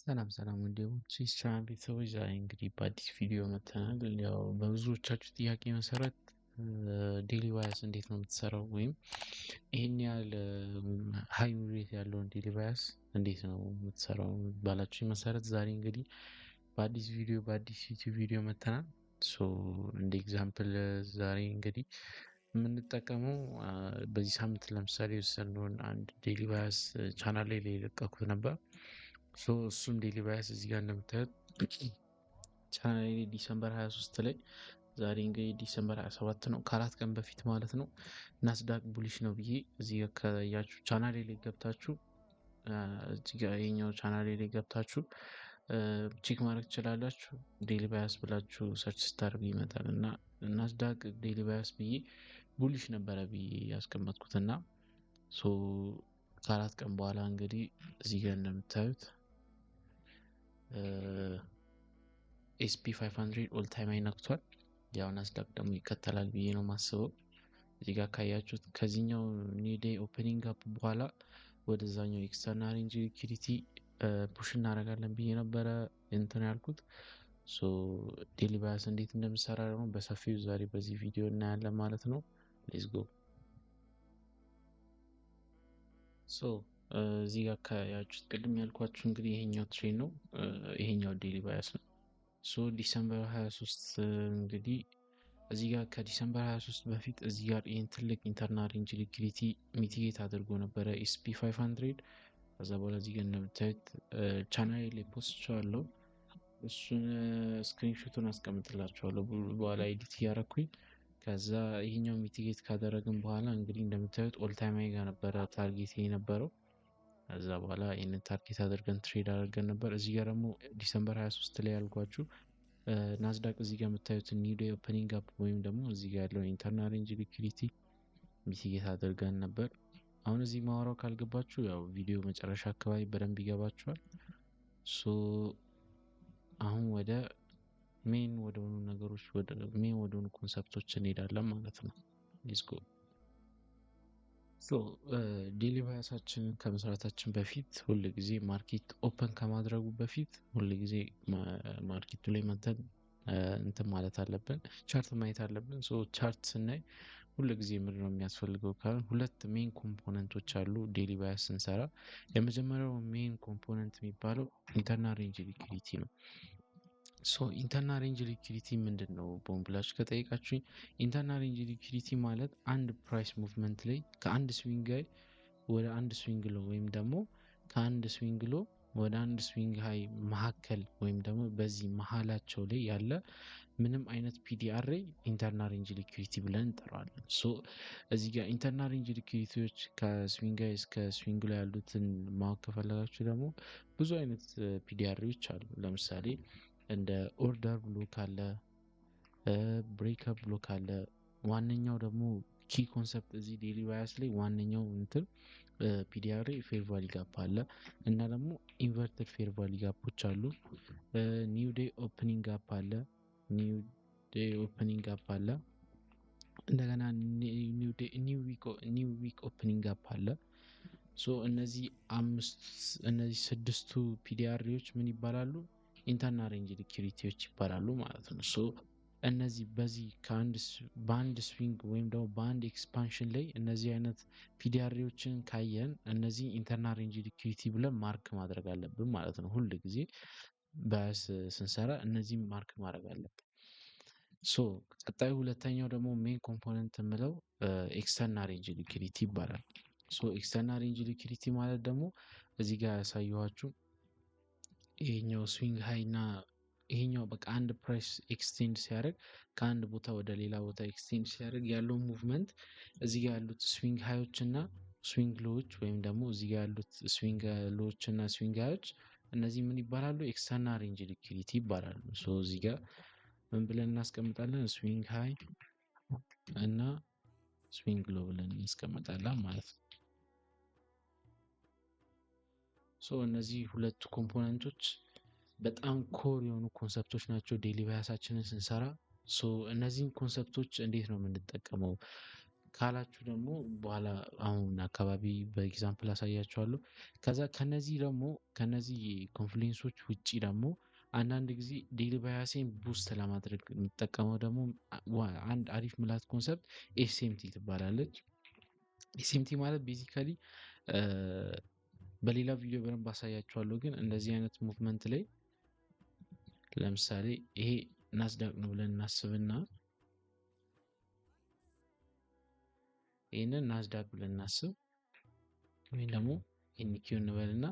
ሰላም ሰላም ወንድሞች ቻናል ቤተሰቦች፣ ዛሬ እንግዲህ በአዲስ ቪዲዮ መጥተናል። ያው በብዙዎቻችሁ ጥያቄ መሰረት daily bias እንዴት ነው የምትሰራው ወይም ይህን ያህል high rate ያለውን daily bias እንዴት ነው የምትሰራው ባላችሁ መሰረት ዛሬ እንግዲህ በአዲስ ቪዲዮ፣ በአዲስ ዩቲዩብ ቪዲዮ መጥተናል። So እንደ example ዛሬ እንግዲህ የምንጠቀመው በዚህ ሳምንት ለምሳሌ የወሰድነውን አንድ daily bias ቻናል ላይ የለቀኩት ነበር። So እሱም daily bias እዚህ ጋር እንደምታዩት ቻናል ላይ December 23 ላይ፣ ዛሬ እንግዲህ December 27 ነው፣ ከ4 ቀን በፊት ማለት ነው። ናስዳቅ bullish ነው ብዬ እዚህ ጋር ካያችሁ ቻናሌ ላይ ገብታችሁ፣ እዚህ ጋር ይሄኛው ቻናሌ ላይ ገብታችሁ check ማድረግ ትችላላችሁ። Daily bias ብላችሁ search ስታደርጉ ይመጣል እና ናስዳቅ daily bias ብዬ bullish ነበረ ብዬ ያስቀመጥኩት እና so ከ4 ቀን በኋላ እንግዲህ እዚህ ጋር እንደምታዩት S&P 500 all time high ነክቷል። ያው ናስዳቅ ደግሞ ይከተላል ብዬ ነው ማስበው። እዚህ ጋር ካያችሁት ከዚህኛው new day opening gap በኋላ ወደዛኛው external range liquidity push እናደርጋለን ብዬ ነበረ እንትን ያልኩት። So daily bias እንዴት እንደምሰራ ደግሞ በሰፊው ዛሬ በዚህ ቪዲዮ እናያለን ማለት ነው። Let's go። So እዚህ ጋር ካያችሁት ቅድም ያልኳችሁ እንግዲህ ይሄኛው trade ነው፣ ይሄኛው daily bias ነው። So December 23 እንግዲህ እዚህ ጋር ከ December 23 በፊት እዚህ ጋር ይህን ትልቅ internal range liquidity mitigate አድርጎ ነበረ S&P 500። ከዛ በኋላ እዚህ ጋር እንደምታዩት ቻናል ላይ post ቸዋለሁ። እሱን screenshot ኡን አስቀምጥላችኋለሁ በኋላ edit እያረኩኝ። ከዛ ይሄኛው mitigate ካደረግን በኋላ እንግዲህ እንደምታዩት all time high ጋር ነበረ target የነበረው። ከዛ በኋላ ይህንን target አድርገን trade አድርገን ነበር። እዚህ ጋር ደግሞ December 23 ላይ ያልኳችሁ ናስዳቅ እዚህ ጋር የምታዩትን new day opening gap ወይም ደግሞ እዚህ ጋር ያለውን internal range liquidity mitigate አድርገን ነበር። አሁን እዚህ ማወራው ካልገባችሁ ያው ቪዲዮ መጨረሻ አካባቢ በደንብ ይገባችኋል። So አሁን ወደ main ወደሆኑ ነገሮች፣ ወደ main ወደሆኑ concept ኦች እንሄዳለን ማለት ነው። Let's go። So daily bias ኣችንን ከመስራታችን በፊት ሁል ጊዜ market open ከማድረጉ በፊት ሁል ጊዜ market ኡ ላይ መተን እንትን ማለት አለብን፣ chart ማየት አለብን። So chart ስናይ ሁል ጊዜ ምንድን ነው የሚያስፈልገው ካልን ሁለት main component ኦች አሉ daily bias ስንሰራ። የመጀመሪያው main component የሚባለው internal range liquidity ነው። So internal range liquidity ምንድን ነው ቦን ብላችሁ ከጠየቃችሁኝ internal range liquidity ማለት አንድ price movement ላይ ከአንድ swing high ወደ አንድ swing low ወይም ደግሞ ከአንድ swing low ወደ አንድ swing high መካከል ወይም ደግሞ በዚህ መሀላቸው ላይ ያለ ምንም አይነት PD array internal range liquidity ብለን እንጠራዋለን። So እዚህ ጋር internal range liquidity ዎች ከ swing high እስከ swing low ያሉትን ማወቅ ከፈለጋችሁ ደግሞ ብዙ አይነት PD array ዎች አሉ። ለምሳሌ እንደ order block አለ፣ breaker block አለ። ዋነኛው ደግሞ key concept እዚህ daily bias ላይ ዋነኛው እንትን PD array fair value gap አለ እና ደግሞ inverted fair value gap ኦች አሉ። New day opening gap አለ። New day opening gap አለ። እንደገና new week opening gap አለ። So እነዚህ አምስት፣ እነዚህ ስድስቱ PD array ዎች ምን ይባላሉ? Internal range liquidity ዎች ይባላሉ ማለት ነው። So እነዚህ በዚህ በአንድ swing ወይም ደግሞ በአንድ expansion ላይ እነዚህ አይነት PD array ዎችን ካየን እነዚህ internal range liquidity ብለን mark ማድረግ አለብን ማለት ነው። ሁል ጊዜ bias ስንሰራ እነዚህም mark ማድረግ አለብን። So ቀጣዩ ሁለተኛው ደግሞ main component የምለው external range liquidity ይባላል። So external range liquidity ማለት ደግሞ እዚህ ጋር ያሳየኋችሁ ይሄኛው swing high እና ይሄኛው በቃ አንድ price extend ሲያደርግ፣ ከአንድ ቦታ ወደ ሌላ ቦታ extend ሲያደርግ ያለው movement እዚህ ጋር ያሉት swing high ኦች እና swing low ዎች ወይም ደግሞ እዚህ ጋር ያሉት swing low ዎች እና swing high ኦች እነዚህ ምን ይባላሉ? External range liquidity ይባላሉ። So እዚህ ጋር ምን ብለን እናስቀምጣለን? Swing high እና swing low ብለን እናስቀምጣለን ማለት ነው። So እነዚህ ሁለቱ component ኦች በጣም core የሆኑ concept ኦች ናቸው daily bias ኣችንን ስንሰራ። So እነዚህን concept ኦች እንዴት ነው የምንጠቀመው ካላችሁ ደግሞ በኋላ አሁን አካባቢ በ example አሳያችኋለሁ። ከዛ ከነዚህ ደግሞ ከነዚህ confluence ኦች ውጪ ደግሞ አንዳንድ ጊዜ daily bias ኤን boost ለማድረግ የምጠቀመው ደግሞ አንድ አሪፍ ምላት concept SMT ትባላለች። SMT ማለት basically በሌላ ቪዲዮ በደንብ አሳያችኋለሁ። ግን እንደዚህ አይነት movement ላይ ለምሳሌ ይሄ ናስዳቅ ነው ብለን እናስብና ይሄንን ናስዳቅ ብለን እናስብ ወይም ደግሞ NQ እንበልና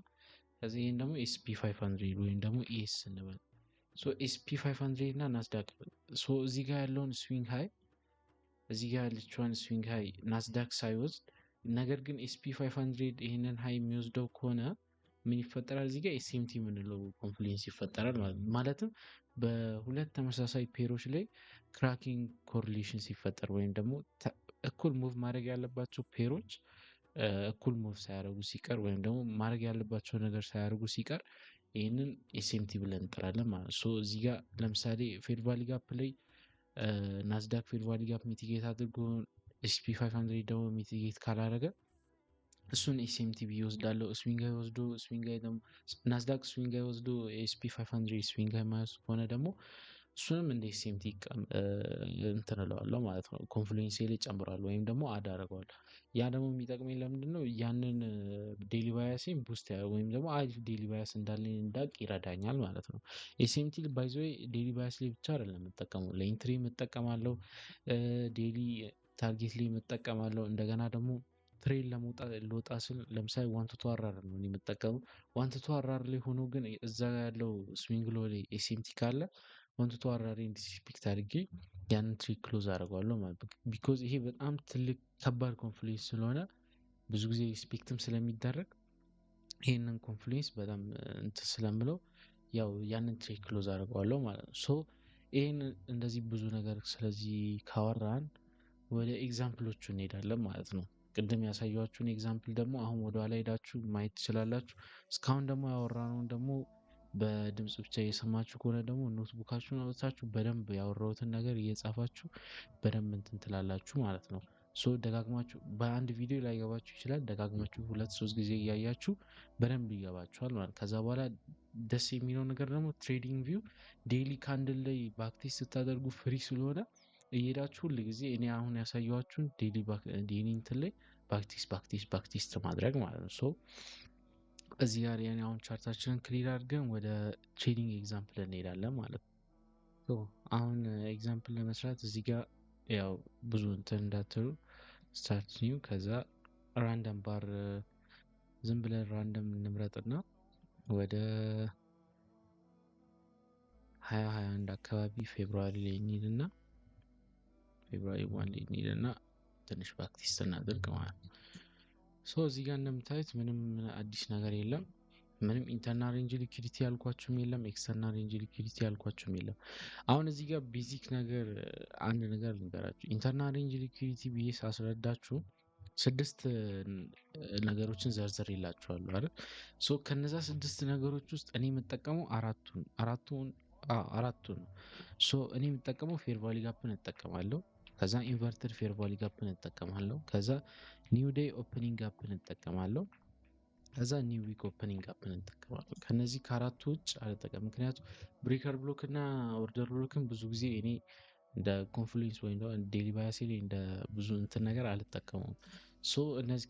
ከዚህ ይሄን ደግሞ SP 500 ወይም ደግሞ ES እንበል። So SP 500 እና ናስዳቅ፣ so እዚህ ጋር ያለውን swing high፣ እዚህ ጋር ያለችውን swing high ናስዳቅ ሳይወስድ ነገር ግን SP 500 ይሄንን high የሚወስደው ከሆነ ምን ይፈጠራል? እዚህ ጋር SMT የምንለው confluence ይፈጠራል ማለት ነው። ማለትም በሁለት ተመሳሳይ pair ኦች ላይ cracking correlation ሲፈጠር ወይም ደግሞ እኩል move ማድረግ ያለባቸው pair ኦች እኩል move ሳያደርጉ ሲቀር ወይም ደግሞ ማድረግ ያለባቸው ነገር ሳያደርጉ ሲቀር ይሄንን SMT ብለን እንጠራለን ማለት ነው። So እዚህ ጋር ለምሳሌ fair value gap ላይ ናስዳክ fair value gap mitigate አድርጎ SP 500 ደግሞ mitigate ካላደረገ እሱን SMT ብዬ እወስዳለሁ። Swing high ወስዶ swing high ደግሞ ናስዳክ swing high ወስዶ SP 500 swing high የማይወስድ ከሆነ ደግሞ እሱንም እንደ SMT እንትን እለዋለሁ ማለት ነው። Confluence ላይ እጨምራለሁ ወይም ደግሞ add አደርገዋለሁ። ያ ደግሞ የሚጠቅመኝ ለምንድነው? ያንን daily bias ኤን boost ወይም ደግሞ አሪፍ daily bias እንዳለኝ እንዳውቅ ይረዳኛል ማለት ነው። SMT by the way daily bias ላይ ብቻ አይደለም የምጠቀመው፣ ለ entry እጠቀማለሁ፣ daily target ላይ እጠቀማለሁ። እንደገና ደግሞ trade ለመውጣት ልወጣ ስል ለምሳሌ 1 to 2 RR ነው የምጠቀመው። 1 to 2 RR ላይ ሆኖ ግን እዛ ያለው swing low ላይ SMT ካለ 1 to 2 RR disrespect አድርጌ ያንን trade close አደርገዋለሁ ማለት ነው። Because ይሄ በጣም ትልቅ ከባድ confluence ስለሆነ ብዙ ጊዜ respect ም ስለሚደረግ ይሄንን confluence በጣም እንትን ስለምለው ያው ያንን trade close አደርገዋለሁ ማለት ነው። So ይሄን እንደዚህ ብዙ ነገር ስለዚህ ካወራን ወደ example ኦቹ እንሄዳለን ማለት ነው። ቅድም ያሳየኋችሁን example ደግሞ አሁን ወደ ኋላ ሄዳችሁ ማየት ትችላላችሁ። እስካሁን ደግሞ ያወራነውን ደግሞ በድምጽ ብቻ እየሰማችሁ ከሆነ ደግሞ notebook ኣችሁን አውጥታችሁ በደንብ ያወራሁትን ነገር እየጻፋችሁ በደንብ እንትን ትላላችሁ ማለት ነው። So ደጋግማችሁ በአንድ ቪዲዮ ላይገባችሁ ይችላል። ደጋግማችሁ 2-3 ጊዜ እያያችሁ በደንብ ይገባችኋል ማለት ነው። ከዛ በኋላ ደስ የሚለው ነገር ደግሞ TradingView daily candle ላይ backtest ስታደርጉ free ስለሆነ እየሄዳችሁ ሁል ጊዜ እኔ አሁን ያሳየኋችሁን daily እንትን ላይ backtest backtest backtest ማድረግ ማለት ነው። So እዚህ ጋር ያኔ አሁን chart ኣችንን clear አድርገን ወደ trading example እንሄዳለን ማለት ነው። So አሁን example ለመስራት እዚህ ጋር ያው ብዙ እንትን እንዳትሉ start new፣ ከዛ random bar ዝም ብለን random እንምረጥና ወደ 2021 አካባቢ February ላይ እንሂድና February 1 ላይ እንሂድና ትንሽ backtest እናድርግ ማለት ነው። So እዚህ ጋር እንደምታዩት ምንም አዲስ ነገር የለም። ምንም internal range liquidity ያልኳችሁም የለም፣ external range liquidity ያልኳችሁም የለም። አሁን እዚህ ጋር basic ነገር አንድ ነገር ልንገራችሁ። Internal range liquidity ብዬ ሳስረዳችሁ 6 ነገሮችን ዘርዝሬላችኋለሁ አይደል? So ከነዛ 6 ነገሮች ውስጥ እኔ የምጠቀመው አራቱን ነው። So እኔ የምጠቀመው fair value gap ን እጠቀማለሁ። ከዛ inverted fair value gap ን እጠቀማለሁ። ከዛ new day opening gap ን እጠቀማለሁ። ከዛ new week opening gap ን እጠቀማለሁ። ከነዚህ ከአራቱ ውጭ አልጠቀምም። ምክንያቱም breaker block እና order block ን ብዙ ጊዜ እኔ እንደ confluence ወይም ደግሞ daily bias ላይ እንደ ብዙ እንትን ነገር አልጠቀመውም። So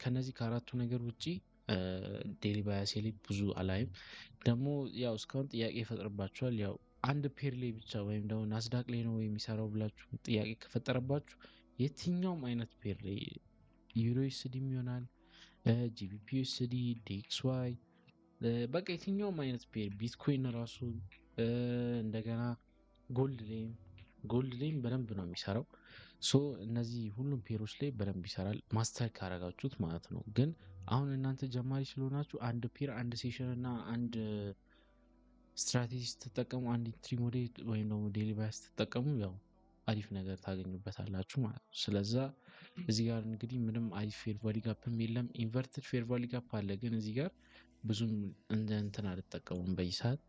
ከነዚህ ከአራቱ ነገር ውጪ daily bias ላይ ብዙ አላይም። ደግሞ ያው እስካሁን ጥያቄ ይፈጥርባችኋል። ያው አንድ pair ላይ ብቻ ወይም ደግሞ ናስዳቅ ላይ ነው የሚሰራው ብላችሁ ጥያቄ ከፈጠረባችሁ የትኛውም አይነት pair ላይ EURUSD ም ይሆናል፣ GBPUSD፣ DXY፣ በቃ የትኛውም አይነት pair፣ ቢትኮይን ራሱ፣ እንደገና gold ላይም በደንብ ነው የሚሰራው። So እነዚህ ሁሉም pair ኦች ላይ በደንብ ይሰራል master ካረጋችሁት ማለት ነው። ግን አሁን እናንተ ጀማሪ ስለሆናችሁ አንድ pair፣ አንድ session እና አንድ ስትራቴጂ ስትጠቀሙ፣ አንድ entry model ወይም ደግሞ daily bias ስትጠቀሙ ያው አሪፍ ነገር ታገኙበታላችሁ ማለት ነው። ስለዛ እዚህ ጋር እንግዲህ ምንም አሪፍ fair value gap ም የለም። Inverted fair value gap አለ፣ ግን እዚህ ጋር ብዙም እንደ እንትን አልጠቀሙም በዚህ ሰዓት።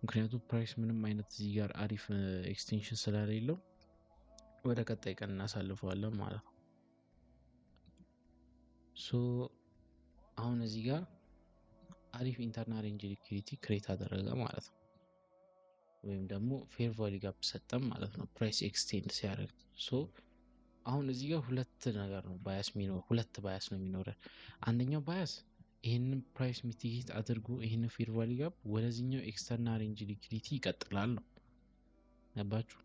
ምክንያቱም price ምንም አይነት እዚህ ጋር አሪፍ extension ስለሌለው ወደ ቀጣይ ቀን እናሳልፈዋለን ማለት ነው። So አሁን እዚህ ጋር አሪፍ internal range liquidity create አደረገ ማለት ነው። ወይም ደግሞ fair value gap ሰጠም ማለት ነው price extend ሲያደርግ። So አሁን እዚህ ጋር ሁለት ነገር ነው bias የሚኖር፣ ሁለት bias ነው የሚኖረን። አንደኛው bias ይህንን price mitigate አድርጎ ይህንን fair value gap ወደዚህኛው external range liquidity ይቀጥላል ነው። ገባችሁ?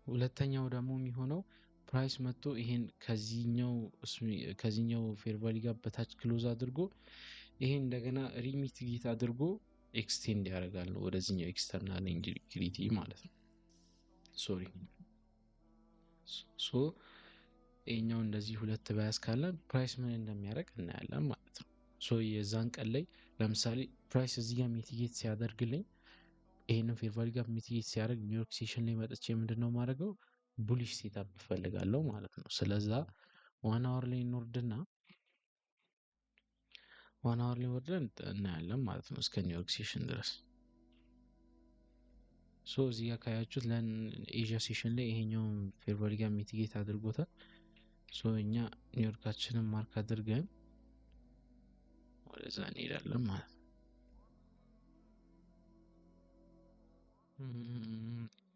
ሁለተኛው ደግሞ የሚሆነው price መጥቶ ይሄን ከዚህኛው fair value gap በታች close አድርጎ ይሄን እንደገና remitigate አድርጎ extend ያደርጋል ነው ወደዚህኛው external range liquidity ማለት ነው። Sorry፣ so ይሄኛው እንደዚህ ሁለት bias ካለ price ምን እንደሚያደርግ እናያለን ማለት ነው። So የዛን ቀን ላይ ለምሳሌ price እዚህ ጋር mitigate ሲያደርግልኝ፣ ይሄንን fair value gap mitigate ሲያደርግ ኒውዮርክ session ላይ መጥቼ ምንድነው የማደርገው? Bullish setup እፈልጋለሁ ማለት ነው። ስለዛ 1 hour ላይ እንወርድና 1 hour ላይ ወርደን እናያለን ማለት ነው እስከ ኒውዮርክ session ድረስ። So እዚህ ጋር ካያችሁት ለኤዥያ session ላይ ይሄኛውን fair value gap mitigate አድርጎታል። So እኛ ኒውዮርካችንን mark አድርገን ወደዛ እንሄዳለን ማለት ነው።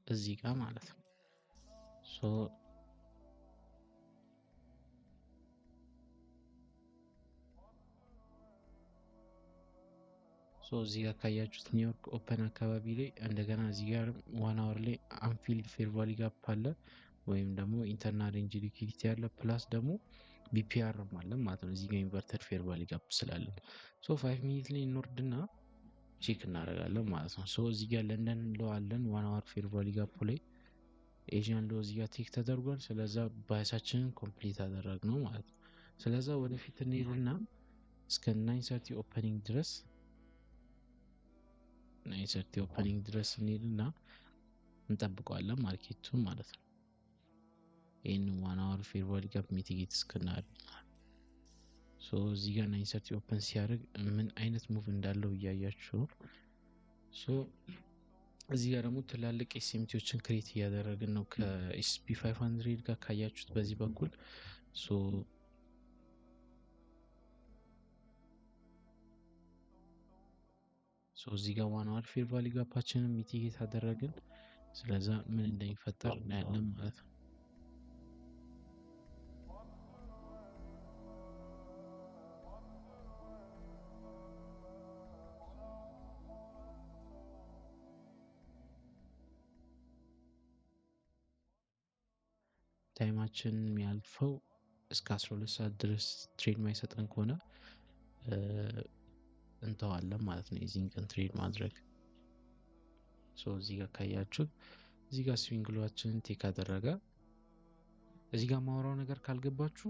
እዚህ ጋር ማለት ነው። So እዚህ ጋር ካያችሁት ኒውዮርክ open አካባቢ ላይ እንደገና እዚህ ጋር 1 hour ላይ unfilled fair value gap አለ ወይም ደግሞ internal range liquidity አለ፣ plus ደግሞ BPR አለ ማለት ነው። እዚህ ጋር inverted fair value gap ስላለ so 5 minute ላይ እንወርድና check እናደርጋለን ማለት ነው። So እዚህ ጋር ለንደን low አለን፣ 1 hour fair value gap ላይ Asian low እዚህ ጋር take ተደርጓል። ስለዛ bias ኣችንን complete አደረግነው ማለት ነው። ስለዛ ወደፊት እንሄድና እስከ 9:30 opening ድረስ፣ 9:30 opening ድረስ እንሄድና እንጠብቀዋለን market ኡን ማለት ነው። ይህን 1 hour fair value gap mitigate እስክናደርግ። So እዚህ ጋር 9:30 open ሲያደርግ ምን አይነት move እንዳለው እያያችሁ ነው። So እዚህ ጋር ደግሞ ትላልቅ SMT ዎችን create እያደረግን ነው ከ S&P 500 ጋር ካያችሁት በዚህ በኩል። So እዚህ ጋር 1 hour fair value gap ኣችንን mitigate አደረግን። ስለዛ ምን እንደሚፈጠር እናያለን ማለት ነው። Time ኣችን የሚያልፈው እስከ 12 ሰዓት ድረስ trade ማይሰጠን ከሆነ እንተዋለን ማለት ነው የዚህን ቀን trade ማድረግ። So እዚህ ጋር ካያችሁት እዚህ ጋር swing low ኣችንን take አደረገ። እዚህ ጋር ማውራው ነገር ካልገባችሁ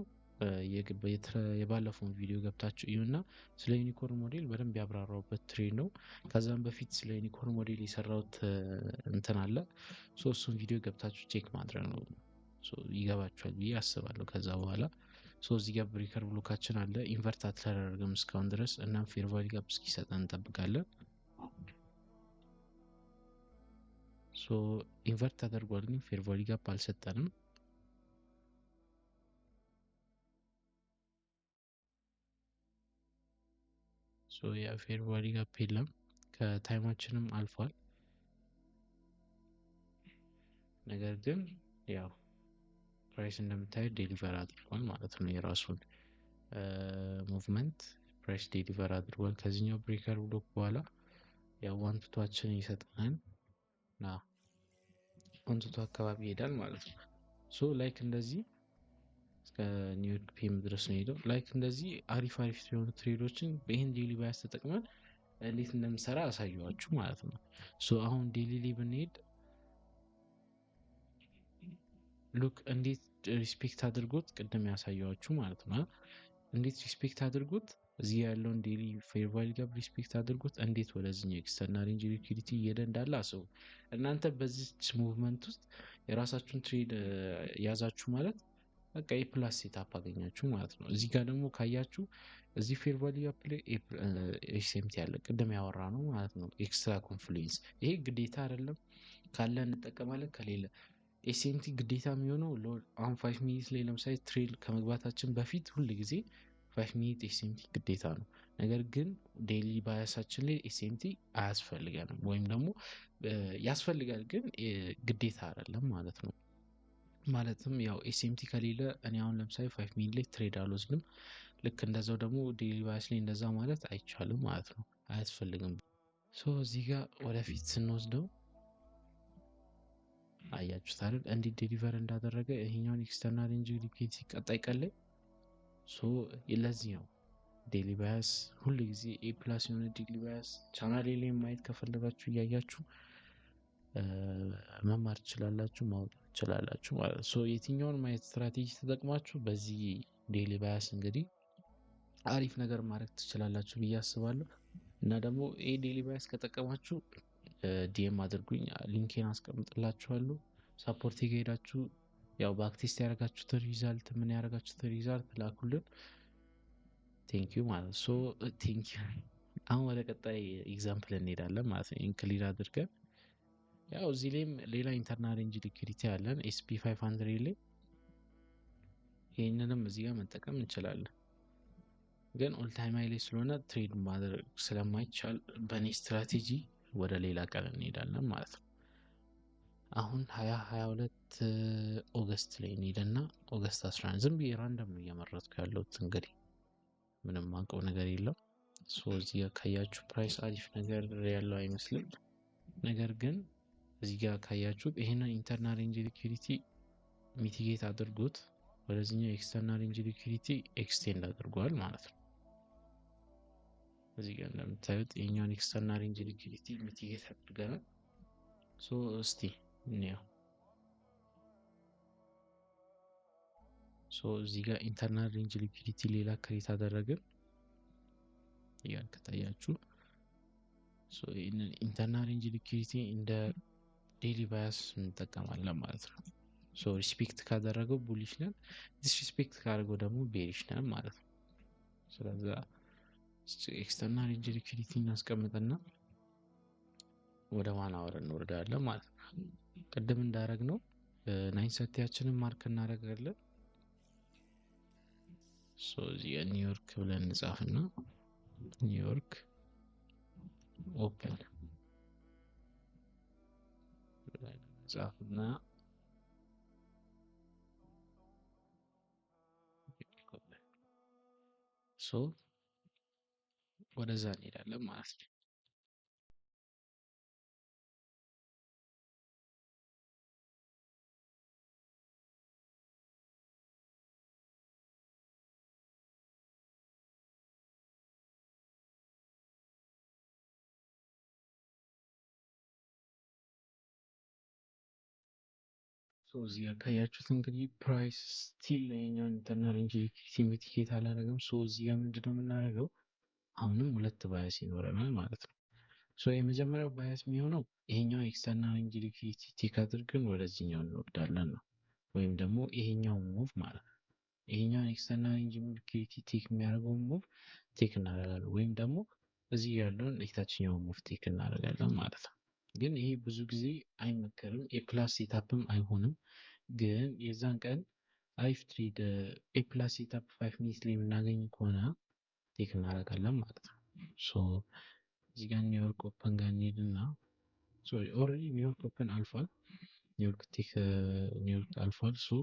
የባለፈውን ቪዲዮ ገብታችሁ እዩና ስለ unicorn model በደንብ ያብራራውበት trade ነው። ከዛም በፊት ስለ unicorn model የሰራሁት እንትን አለ። So እሱን ቪዲዮ ገብታችሁ check ማድረግ ነው፣ ይገባችኋል ብዬ አስባለሁ። ከዛ በኋላ so እዚህ ጋር breaker block ኣችን አለ፣ invert አልተደረገም እስካሁን ድረስ። እናም fair value gap እስኪሰጠን እንጠብቃለን። So invert ተደርጓል፣ ግን fair value gap አልሰጠንም። So የ fair value gap የለም፣ ከ time ኣችንም አልፏል። ነገር ግን ያው price እንደምታዩት deliver አድርጓል ማለት ነው። የራሱን movement price deliver አድርጓል። ከዚህኛው breaker block በኋላ ያው 1 to 2 ኣችንን ይሰጠናል ና 1 to 2 አካባቢ ይሄዳል ማለት ነው። So like እንደዚህ እስከ ኒውዮርክ PM ድረስ ነው ሄደው። Like እንደዚህ አሪፍ አሪፍ የሆኑ trade ኦችን ይህን daily bias ተጠቅመን እንዴት እንደምሰራ አሳየዋችሁ ማለት ነው። So አሁን daily ላይ ብንሄድ look እንዴት respect አድርጎት፣ ቅድም ያሳየዋችሁ ማለት ነው። እንዴት respect አድርጎት፣ እዚህ ያለውን daily fair value gap respect አድርጎት እንዴት ወደዚህኛው external range liquidity እየሄደ እንዳለ አስቡ። እናንተ በዚች movement ውስጥ የራሳችሁን trade ያዛችሁ ማለት በቃ A plus setup አገኛችሁ ማለት ነው። እዚህ ጋር ደግሞ ካያችሁ እዚህ fair value gap ላይ SMT ያለ ቅድም ያወራነው ማለት ነው። Extra confluence ይሄ ግዴታ አይደለም፣ ካለ እንጠቀማለን፣ ከሌለ SMT ግዴታ የሚሆነው አሁን 5 minute ላይ ለምሳሌ trade ከመግባታችን በፊት ሁል ጊዜ 5 minute SMT ግዴታ ነው። ነገር ግን daily bias ኣችን ላይ SMT አያስፈልገንም፣ ወይም ደግሞ ያስፈልጋል ግን ግዴታ አይደለም ማለት ነው። ማለትም ያው SMT ከሌለ እኔ አሁን ለምሳሌ 5 minute ላይ trade አልወስድም። ልክ እንደዛው ደግሞ daily bias ላይ እንደዛ ማለት አይቻልም ማለት ነው፣ አያስፈልግም። So እዚህ ጋር ወደፊት ስንወስደው አያችሁት አይደል እንዴት deliver እንዳደረገ ይሄኛውን external range liquidity ቀጣይ ቀን ላይ። So ለዚህ ነው daily bias ሁሉ ጊዜ A plus የሆነ daily bias ቻናሌ ላይ ማየት ከፈለጋችሁ እያያችሁ መማር ትችላላችሁ፣ ማወቅ ትችላላችሁ ማለት ነው። So የትኛውን ማየት ስትራቴጂ ተጠቅማችሁ በዚህ daily bias እንግዲህ አሪፍ ነገር ማድረግ ትችላላችሁ ብዬ አስባለሁ። እና ደግሞ ይህ daily bias ከጠቀማችሁ DM አድርጉኝ፣ link ኤን አስቀምጥላችኋለሁ። Support ከሄዳችሁ ያው backtest ያደረጋችሁትን result፣ ምን ያደረጋችሁትን result ላኩልን። Thank you ማለት፣ so thank you። አሁን ወደ ቀጣይ example እንሄዳለን ማለት ነው። ይህን clear አድርገን ያው እዚህ ላይም ሌላ internal range liquidity አለን S&P 500 ላይ። ይህንንም እዚህ ጋር መጠቀም እንችላለን። ግን all time high ላይ ስለሆነ trade ማድረግ ስለማይቻል በእኔ ስትራቴጂ ወደ ሌላ ቀን እንሄዳለን ማለት ነው። አሁን 2022 August ላይ እንሄድና August 11፣ ዝም ብዬ random ነው እየመረጥኩ ያለሁት፣ እንግዲህ ምንም አውቀው ነገር የለም። So እዚህ ጋር ካያችሁ price አሪፍ ነገር ያለው አይመስልም። ነገር ግን እዚህ ጋር ካያችሁት ይሄንን internal range liquidity mitigate አድርጎት ወደዚህኛው external range liquidity extend አድርጓል ማለት ነው። እዚህ ጋር እንደምታዩት ይሄኛውን external range liquidity mitigate አድርገናል። So እስቲ እንየው። So እዚህ ጋር internal range liquidity ሌላ create አደረግን እያል ከታያችሁ። So ይህንን internal range liquidity እንደ daily bias እንጠቀማለን ማለት ነው። So respect ካደረገው bullish ነን፣ disrespect ካደረገው ደግሞ bearish ነን ማለት ነው። ስለዛ external range liquidity እናስቀምጥና ወደ 1 hour እንወርዳለን ማለት ነው። ቅድም እንዳደረግነው 9:30 ያችንን mark እናደርጋለን። So እዚህ ኒውዮርክ ብለን እንጻፍና ኒውዮርክ open ብለን እንጻፍና so ወደዛ እንሄዳለን ማለት ነው። So እዚህ ጋር ካያችሁት እንግዲህ price still ይሄኛውን internal range liquidity mitigate አላደረገም። So እዚህ ጋር ምንድነው የምናደርገው? አሁንም ሁለት bias ይኖረናል ማለት ነው። So የመጀመሪያው bias የሚሆነው ይሄኛው external range liquidity take አድርገን ወደዚህኛው እንወርዳለን ነው፣ ወይም ደግሞ ይሄኛው move ማለት ነው። ይሄኛውን external range liquidity take የሚያደርገውን move take እናደርጋለን፣ ወይም ደግሞ እዚህ ያለውን የታችኛውን move take እናደርጋለን ማለት ነው። ግን ይሄ ብዙ ጊዜ አይመከርም፣ A plus setup ም አይሆንም። ግን የዛን ቀን አሪፍ trade A plus setup 5 minute ላይ የምናገኝ ከሆነ take እናደርጋለን ማለት ነው። So እዚህ ጋር ኒውዮርክ open ጋር እንሄድና፣ sorry፣ already ኒውዮርክ open አልፏል። ኒውዮርክ take ኒውዮርክ አልፏል። So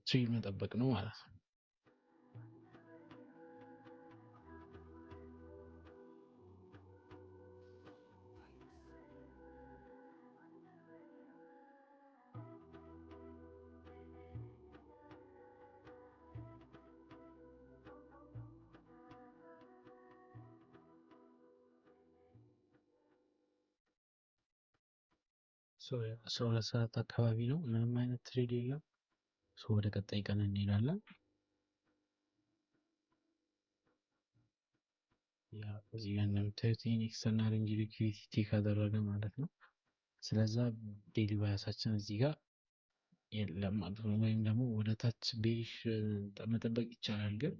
trade መጠበቅ ነው ማለት ነው። 12 ሰዓት አካባቢ ነው። ምንም አይነት trade የለም። ወደ ቀጣይ ቀን እንሄዳለን። ያ እዚህ ጋር እንደምታዩት ይህን external range liquidity take አደረገ ማለት ነው። ስለዛ daily bias ኣችን እዚህ ጋር የለም ማለት ነው። ወይም ደግሞ ወደ ታች bearish መጠበቅ ይቻላል፣ ግን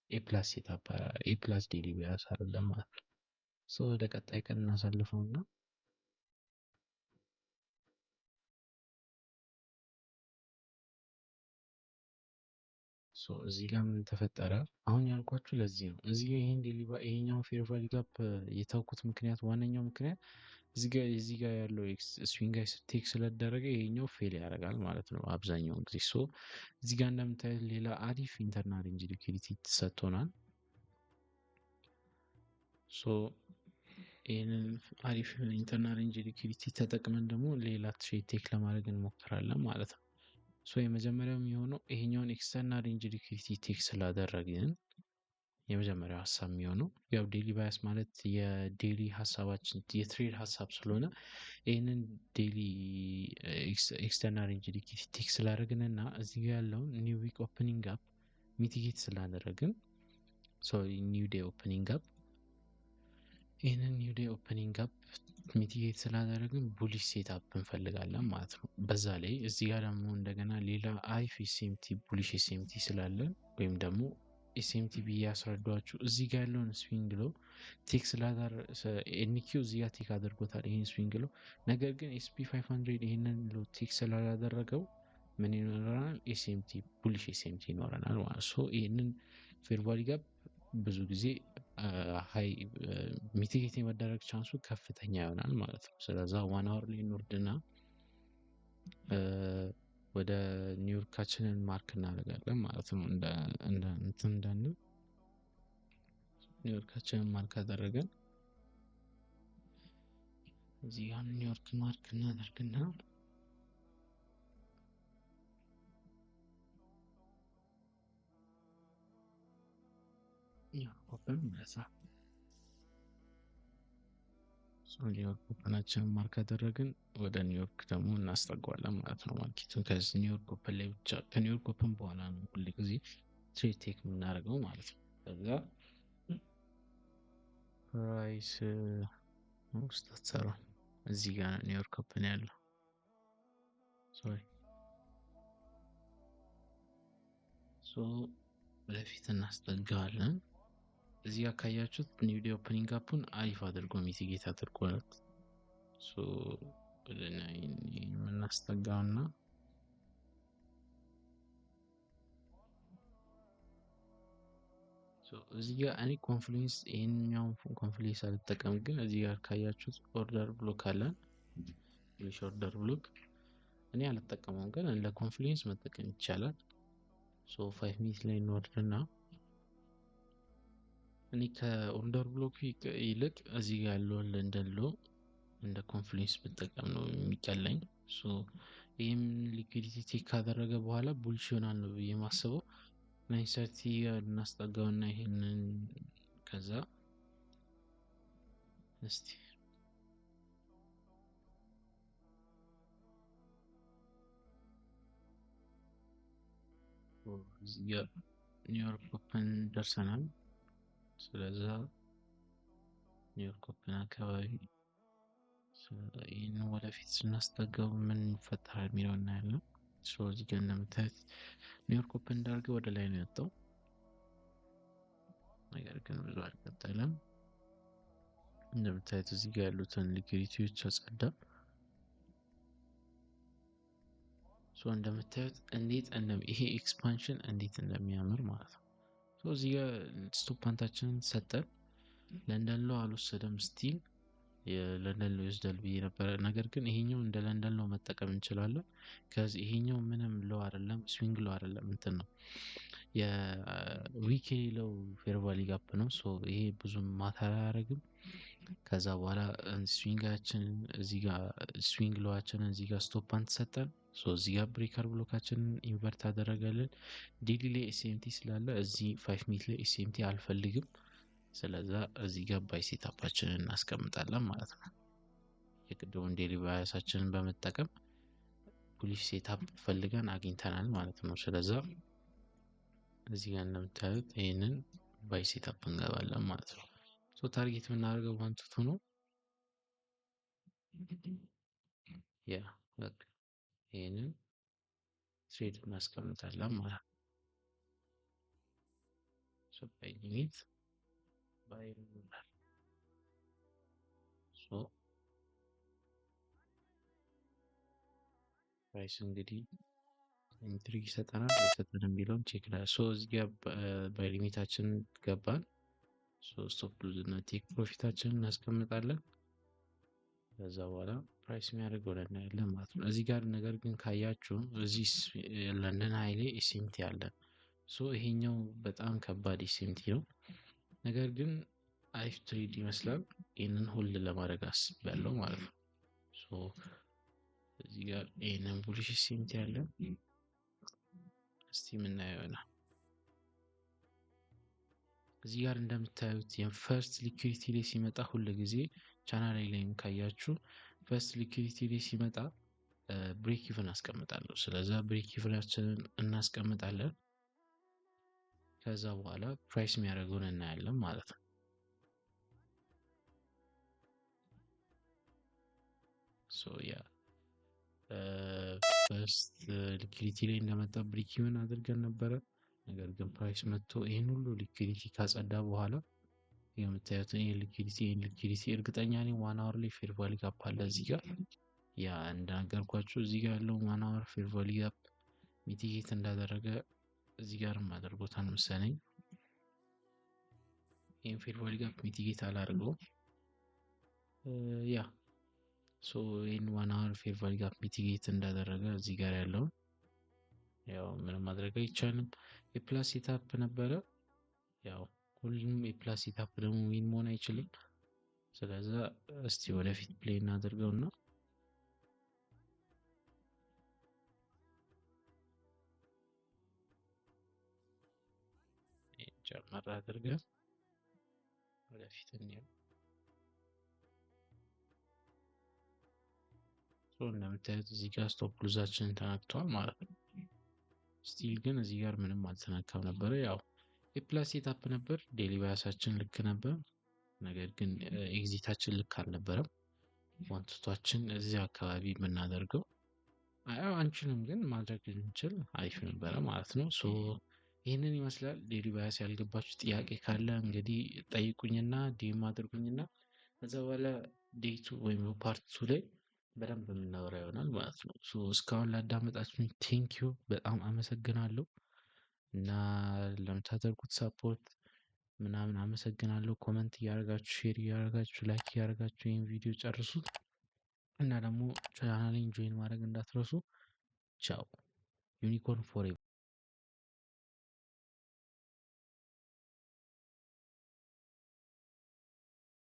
A plus setup፣ A plus daily bias አይደለም ማለት ነው። So ወደ ቀጣይ ቀን እናሳልፈውና እዚህ ጋር ምን ተፈጠረ? አሁን ያልኳችሁ ለዚህ ነው። እዚህ ጋር ይሄን daily ይሄኛው fair value gap የተውኩት ምክንያት ዋነኛው ምክንያት እዚህ ጋር ያለው swing high take ስለተደረገ ይሄኛው fail ያደርጋል ማለት ነው አብዛኛውን ጊዜ። So እዚህ ጋር እንደምታዩት ሌላ አሪፍ internal range liquidity ተሰጥቶናል። So ይሄንን አሪፍ internal range liquidity ተጠቅመን ደግሞ ሌላ trade take ለማድረግ እንሞክራለን ማለት ነው። So የመጀመሪያው የሚሆነው ይሄኛውን external range liquidity take ስላደረግን የመጀመሪያው ሐሳብ የሚሆነው ያው daily bias ማለት የ daily ሐሳባችን የ trade ሐሳብ ስለሆነ ይሄንን daily external range liquidity take ስላደረግንና እዚህ ጋር ያለውን new week opening gap mitigate ስላደረግን sorry new day opening gap ይሄንን new day opening gap mitigate ስላደረግን bullish setup እንፈልጋለን ማለት ነው። በዛ ላይ እዚህ ጋር ደግሞ እንደገና ሌላ አሪፍ SMT bullish SMT ስላለን ወይም ደግሞ SMT ብዬ ያስረዳችሁ እዚህ ጋር ያለውን swing low take ስላደረ NQ እዚህ ጋር take አድርጎታል ይሄን swing low። ነገር ግን SP 500 ይሄንን low take ስላላደረገው ምን ይኖረናል? SMT bullish SMT ይኖረናል ማለት ነው። ይሄንን fair value gap ብዙ ጊዜ high mitigate የመደረግ chance ኡ ከፍተኛ ይሆናል ማለት ነው። ስለዛ 1 hour ላይ እንወርድና ወደ ኒውዮርካችንን mark እናደርጋለን ማለት ነው። እንደ እንትን እንዳንል ኒውዮርካችንን mark አደረገን። እዚህ ጋር ኒውዮርክ mark እናደርግና ኒውዮርክ open ማለት ነው። ኒውዮርክ open ኣችንን mark አደረግን። ወደ ኒውዮርክ ደግሞ እናስጠጋዋለን ማለት ነው market ኡን። ከዚህ ኒውዮርክ open ላይ ብቻ ከኒውዮርክ open በኋላ ነው ሁል ጊዜ trade take የምናደርገው ማለት ነው። ከዛ price ውስጥ አትሰራም። እዚህ ጋር ነው ኒውዮርክ open ያለው። Sorry so ወደፊት እናስጠጋዋለን። እዚህ ጋር ካያችሁት new day opening gap ኡን አሪፍ አድርጎ mitigate አድርጓል። So ወደ 9 የምናስጠጋውና so እዚህ ጋር እኔ confluence ይሄኛውን confluence አልጠቀምም፣ ግን እዚህ ጋር ካያችሁት order block አለን። Bullish order block እኔ አልጠቀመውም፣ ግን እንደ confluence መጠቀም ይቻላል። So 5 minute ላይ እንወርድና እኔ ከ order block ይልቅ እዚህ ጋር ያለውን London low እንደ confluence ብጠቀም ነው የሚቀለኝ። So ይሄም liquidity take ካደረገ በኋላ bullish ይሆናል ነው ብዬ የማስበው። 9:30 ጋር እናስጠጋውና ይሄንን ከዛ እስቲ እዚህ ጋር ኒውዮርክ open ደርሰናል። ስለዛ ኒውዮርክ open አካባቢ ይህንን ወደፊት ስናስጠጋው ምን ይፈጠራል የሚለው እናያለን። So እዚህ ጋር እንደምታዩት ኒውዮርክ open እንዳደረገ ወደ ላይ ነው የወጣው፣ ነገር ግን ብዙ አልቀጠለም። እንደምታዩት እዚህ ጋር ያሉትን liquidity ዎች አጸዳ። So እንደምታዩት እንዴት ይሄ expansion እንዴት እንደሚያምር ማለት ነው። So እዚህ ጋር stop hunt ኣችንን ሰጠን። London low አልወሰደም፣ still የለንደን low ይወስዳል ብዬ ነበረ። ነገር ግን ይሄኛው እንደ London low መጠቀም እንችላለን። ከዚህ ይሄኛው ምንም low አይደለም፣ swing low አይደለም፣ እንትን ነው የ weekly low fair value gap ነው። So ይሄ ብዙም matter አያደርግም። ከዛ በኋላ swing ኣችንን እዚህ ጋር swing low ኣችንን እዚህ ጋር stop hunt ሰጠን። So እዚህ ጋር breaker block ኣችንን invert አደረገልን። Daily ላይ SMT ስላለ እዚህ 5 minute ላይ SMT አልፈልግም። ስለዛ እዚህ ጋር buy setup ኣችንን እናስቀምጣለን ማለት ነው። የቅድሙን daily bias ኣችንን በመጠቀም bullish setup ፈልገን አግኝተናል ማለት ነው። ስለዛ እዚህ ጋር እንደምታዩት ይሄንን buy setup እንገባለን ማለት ነው። So target የምናደርገው 1 to 2 ነው። ያ በቃ ይሄንን trade እናስቀምጣለን ማለት ነው። So buy limit buy so price እንግዲህ Entry ይሰጠናል አይሰጠንም የሚለውን check። So እዚህ ጋር buy limit ኣችን ገባን። So stop loss እና take profit ኣችንን እናስቀምጣለን። ከዛ በኋላ price የሚያደርገው እናያለን ማለት ነው። እዚህ ጋር ነገር ግን ካያችሁ እዚህ ለንደን high ላይ SMT አለ። So ይሄኛው በጣም ከባድ SMT ነው። ነገር ግን አሪፍ trade ይመስላል። ይህንን hold ለማድረግ አስቤያለሁ ማለት ነው። So እዚህ ጋር ይህንን bullish SMT አለ። እስቲ የምናየው ይሆናል። እዚህ ጋር እንደምታዩት የ first liquidity ላይ ሲመጣ፣ ሁል ጊዜ ቻናል ላይም ካያችሁ first liquidity ላይ ሲመጣ break even አስቀምጣለሁ። ስለዛ break even ኣችንን እናስቀምጣለን። ከዛ በኋላ price የሚያደርገውን እናያለን ማለት ነው። So yeah, first liquidity ላይ እንደመጣ break even አድርገን ነበረ። ነገር ግን price መጥቶ ይህን ሁሉ liquidity ካጸዳ በኋላ የምታዩትን ይህን liquidity፣ ይህን liquidity፣ እርግጠኛ ነኝ 1 hour ላይ fair value gap አለ እዚህ ጋር። Yeah, እንደነገርኳችሁ እዚህ ጋር ያለው 1 hour fair value gap mitigate እንዳደረገ እዚህ ጋርም አድርጎታል መሰለኝ። ይህን fair value gap mitigate አላደርገውም። Yeah, so ይህን 1 hour fair value gap mitigate እንዳደረገ እዚህ ጋር ያለውን ያው ምንም ማድረግ አይቻልም። A plus setup ነበረ። ያው ሁሉም A plus setup ደግሞ win መሆን አይችልም። ስለዛ እስቲ ወደፊት play እናደርገውና ጨመር አድርገን ወደፊት እንየው። እንደምታዩት እዚህ ጋር stop loss ኣችንን ተነክቷል ማለት ነው። Still ግን እዚህ ጋር ምንም አልተነካም ነበረ። ያው A plus setup ነበር። Daily bias ኣችን ልክ ነበር። ነገር ግን exit ኣችን ልክ አልነበረም። One to two ኣችን እዚህ አካባቢ የምናደርገው ያው አንችልም፣ ግን ማድረግ እንችል አሪፍ ነበረ ማለት ነው። So ይህንን ይመስላል። Daily bias ያልገባችሁ ጥያቄ ካለ እንግዲህ ጠይቁኝና DM አድርጉኝና ከዛ በኋላ day two ወይም part two ላይ በደንብ የምናወራ ይሆናል ማለት ነው። So እስካሁን ላዳመጣችሁኝ thank you፣ በጣም አመሰግናለሁ እና ለምታደርጉት support ምናምን አመሰግናለሁ። Comment እያደረጋችሁ፣ share እያደረጋችሁ፣ like እያደረጋችሁ ይህን ቪዲዮ ጨርሱት እና ደግሞ ቻናሌን join ማድረግ እንዳትረሱ። ቻው። Unicorn forever።